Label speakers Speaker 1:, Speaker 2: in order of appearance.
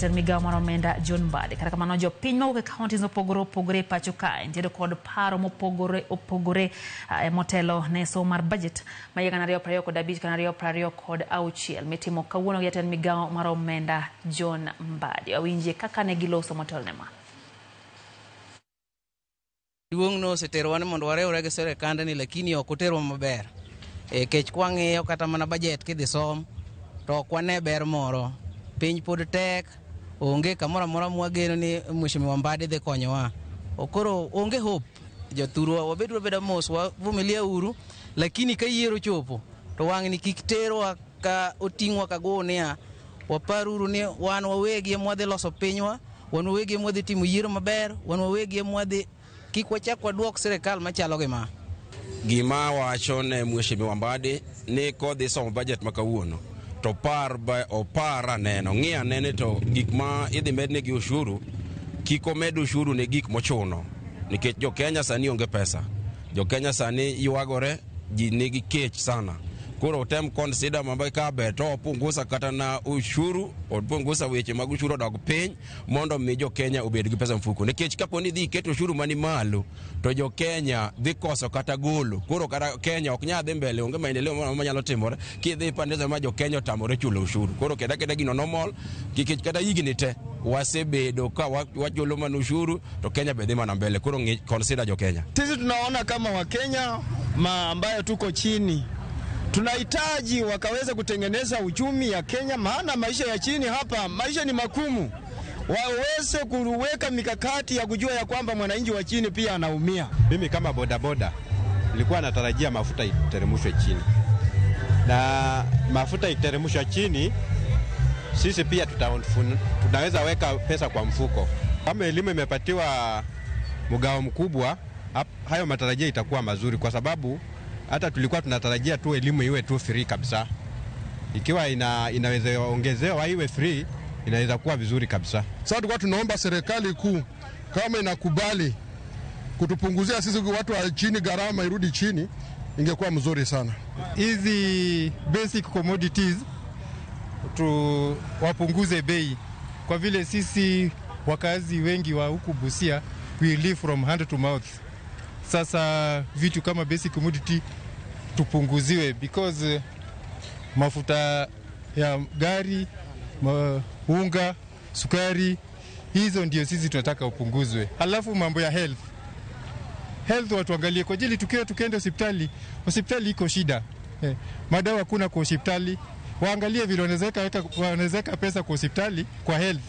Speaker 1: jatend migao mar omenda John Mbadi. Kata kamano jopiny mawuok e counties mopogore opogore e pacho kae nitiere kod paro mopogore opogore motelo ne somo mar budget ma higa 2025 2026 mitimo kawuono gi jatend migao mar omenda John Mbadi. Wawinjie kaka ne giloso motelo ne ma.
Speaker 2: Duong' no oseterowa ni mondo wariwre gi sirikandni, lakini ok oterwa maber. Kech kwang'iyo kata mana budget kidhi som to ok wane ber moro. Piny pod tek, onge kamoro amora mwageno ni Mheshimiwa Mbadi dhi konyowa. Koro onge hope. Jothurwa wabeduru abeda mos, wavumilia uru, lakini ka yiero ochopo to wang'ni kik terwa ka oting'wa ka gunia. Waparuru ni wan wawegi ema wadhi loso pinywa, wan wawegi ema wadhi timo yiero maber, wan wawegi ema wadhi kik wachak waduok sirikal machalo gi ma.
Speaker 3: Gima wacho ne Mheshimiwa Mbadi ni kodhi somo budget ma kawuono to par opar aneno ng'i anene to gik ma idhi mednegi ushuru kik omed ushuru ne gik mochuno nikech jo Kenya sani onge pesa. Jo Kenya sani ywagore, ji nigi kech sana. Koro otem consider mambo ka ber to opunguza kata na ushuru, opunguza weche mag ushuru odog piny mondo mi jo Kenya obed gi pesa mfuko. Nikech kapo ni idhi iketo ushuru mani malo to jo Kenya dhi koso kata golo. Koro kata Kenya ok nyal dhi mbele, onge maendeleo moro manyalo timore kidhi pande ma jo Kenya otamore chulo ushuru. Koro keda keda gino normal nikech kata higni te wasebedo ka wachulo mana ushuru to Kenya be dhi mana mbele. Koro consider jo Kenya.
Speaker 4: Sisi tunaona kama Wakenya ambayo tuko chini tunahitaji wakaweza kutengeneza uchumi ya Kenya, maana maisha ya chini hapa, maisha ni makumu. Waweze kuweka mikakati ya kujua ya kwamba mwananchi wa chini pia anaumia.
Speaker 5: Mimi kama bodaboda nilikuwa natarajia mafuta iteremshwe chini, na mafuta iteremshwa chini, sisi pia tunaweza weka pesa kwa mfuko. Kama elimu imepatiwa mgao mkubwa, hayo matarajio itakuwa mazuri, kwa sababu hata tulikuwa tunatarajia tu elimu iwe tu free kabisa. Ikiwa inaweza ongezewa iwe free, inaweza kuwa vizuri kabisa.
Speaker 6: Sasa tulikuwa tunaomba serikali kuu kama inakubali kutupunguzia sisi watu wa chini gharama irudi chini, ingekuwa mzuri sana.
Speaker 7: Hizi basic commodities tu wapunguze bei, kwa vile sisi wakazi wengi wa huku Busia we live from hand to mouth. Sasa vitu kama basic commodity tupunguziwe, because mafuta ya gari, unga, sukari, hizo ndio sisi tunataka upunguzwe. Alafu mambo ya health watu angalie, kwa ajili tukiwa tukienda hospitali, hospitali iko shida. Madawa hakuna kwa hospitali. Waangalie vile wanaweza pesa kwa hospitali, kwa health.